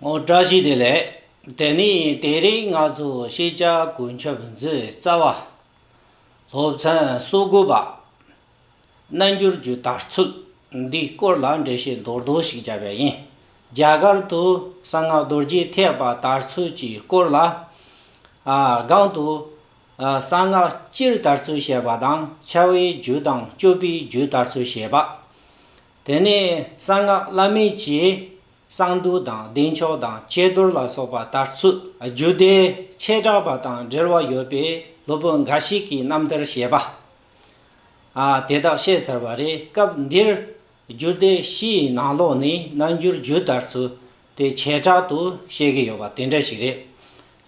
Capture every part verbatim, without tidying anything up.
ཨོ་བཀྲ་ཤིས་བདེ་ལེགས། དེ་ནས་དེ་རིང་ང་ཚོ་ཤེས་བྱ་གོ་ཆོད་མཛོད་རྩ་བ། སློབ་ཚན་སོ་དགུ་པ། རྣལ་འབྱོར་རྒྱུད་དར་ཚུལ་འདིའི་སྐོར་ལ་འགྲེལ་བཤད་མདོར་བསྡུས་ཤིག་བརྒྱབ་པ་ཡིན། རྒྱ་གར་དུ་གསང་སྔགས་རྡོ་རྗེ་ཐེག་པ་དར་ཚུལ་གྱི་སྐོར་ལ། ཨ་གང་དུ། ཨ་གསང་སྔགས་སྤྱིར་དར་ཚུལ་བཤད་པ་དང་ཕྱྭ་པའི་རྒྱུད་དང་སྐྱོབ་པའི་རྒྱུད་དར་ཚུལ་བཤད་པ། དེ་ནས་གསང་སྔགས་བླ་མེད་ཀྱི་གསང་འདུས་དང་བདེ་མཆོག་དང་ཀྱེ་རྡོར་ལ་སོགས་པ་དར་ཚུལ། རྒྱུད་སྡེ་བྱེ་བྲག་པ་དང་འབྲེལ་བ་ཡོད་པའི་སློབ་དཔོན་འགའ་ཞིག་གི་རྣམ་ཐར་བཤད་པ། ཨ་དེ་དག་བཤད་ཚར་བ་རེད། སྐབས་འདིར་རྒྱུད་སྡེ་བཞིའི་ནང་ལོགས་ནས་རྣལ་འབྱོར་རྒྱུད་དར་ཚུལ་དེ་བྱེ་བྲག་ཏུ་བཤད་ཀྱི་ཡོད་པ་དེ་འདྲ་ཞིག་རེད།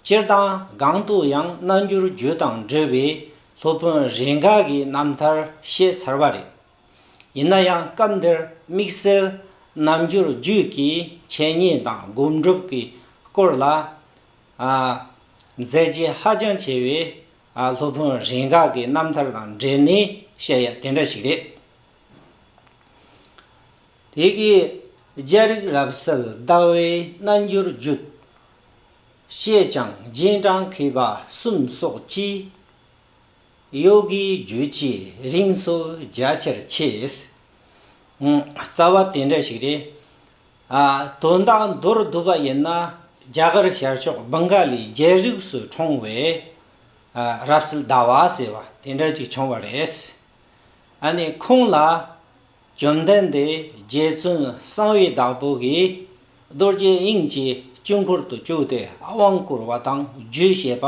སྤྱིར་བཏང་གང་དུ་ཡང་རྣལ་འབྱོར་རྒྱུད་དང་འབྲེལ་བའི་སློབ་དཔོན་རེ་འགའ་གི་རྣམ་ཐར་བཤད་ཚར་བ་རེད། ཡིན་ན་ཡང་སྐབས་འདིར་དམིགས་བསལ་རྣལ་འབྱོར་རྒྱུད་ཀྱི་འཆད་ཉན་དང་སྒོམ་སྒྲུབ་ཀྱི་སྐོར་ལ། ཨ་མཛད་རྗེས་ཧ་ཅང་ཆེ་བའི་ཨ་སློབ་དཔོན་རེ་འགའ་གི་རྣམ་ཐར་དང་འབྲེལ་ནས་བཤད་ཡ་དེ་འདྲ་ཞིག་རེད། དེ་གའི་རྒྱལ་རིགས་རབ་གསལ་ཟླ་བའི་རྣལ་འབྱོར་རྒྱུད། བཤད་ཀྱང་རྗེས་འབྲང་མཁས་པ་གསུམ་སོགས་ཀྱིས། ཡོ་གིའི་རྒྱུད་ཀྱི་རིང་སོ་རྒྱ་ཆེར་ཕྱེས། ཨང་། རྩ་བ་དེ་འདྲ་ཞིག་རེད། ཨ་དོན་དག་མདོར་བསྡུས་པ་ཡིན་ན། རྒྱ་གར་ཤར་ཕྱོགས་བྷང་ག་ལའི་རྒྱལ་རིགས་སུ་འཁྲུངས་པའི་ཨ་རབ་གསལ་ཟླ་བ་ཟེར་བ་དེ་འདྲ་ཅིག་བྱུང་བ་རེད། ཨ་ནི་ཁོང་ལ། བཅོམ་ལྡན་འདས་རྗེ་བཙུན་གསང་བའི་བདག་པོ་གིས་རྡོ་རྗེ་དབྱིངས་ཀྱི་དཀྱིལ་འཁོར་དུ་བཅུག་སྟེ་དབང་བསྐུར་བ་དང་རྒྱུད་བཤད་པ་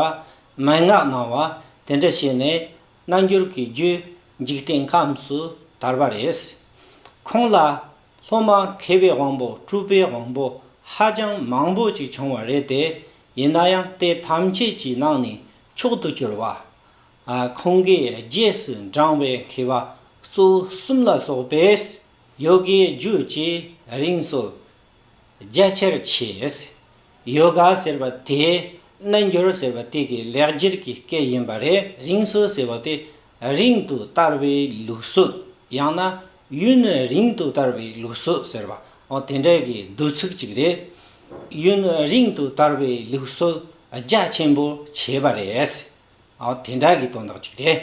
མན་ངག་གནང་བ་དེ་འདྲ་བྱས་ནས་རྣལ་འབྱོར་གྱི་རྒྱུད་འཇིག་རྟེན་ཁམས་སུ་དར་བ་རེད། ཁོང་ལ་སློབ་མ་མཁས་པའི་དབང་པོ་སྤྲུལ་པའི་དབང་པོ་ཧ་ཅང་མང་པོ་ཅིག་བྱུང་བ་རེད་དེ། ཡིན་ན་ཡང་དེ་ཐམས་ཅད་ཀྱི་ནང་ནས་མཆོག་ཏུ་གྱུར་པ། ཨ་ཁོང་གིས་རྗེས་སུ་འབྲང་བའི་མཁས་པ་གཙོ་བོ་གསུམ་ལ་སོགས་པས་ཡོ་གའི་རྒྱུད་ཀྱི་རིང་སོ་རྒྱ་ཆེར་ཕྱེས། ཡོ་ག་ཟེར་བ་དེ་རྣལ་འབྱོར་ཟེར་བ་དེ་གི་ལེགས་སྦྱར་གྱི་སྐད་ཡིན་པ་རེད། རིང་སོ་ཟེར་བ་དེ་རིང་དུ་དར་བའི་ལུགས་སྲོལ། ཡང་ན་ཡུན་རིང་དུ་དར་བའི་ལུགས་སྲོལ་ཟེར་བ། འོ་དེ་འདྲའི་གི་འདོད་ཚུལ་གཅིག་རེད། ཡུན་རིང་དུ་དར་བའི་ལུགས་སྲོལ་རྒྱ་ཆེན་པོ་ཕྱེས་པ་རེད། ཨ་དེ་འདྲ་གི་དོན་དག་ཅིག་རེད།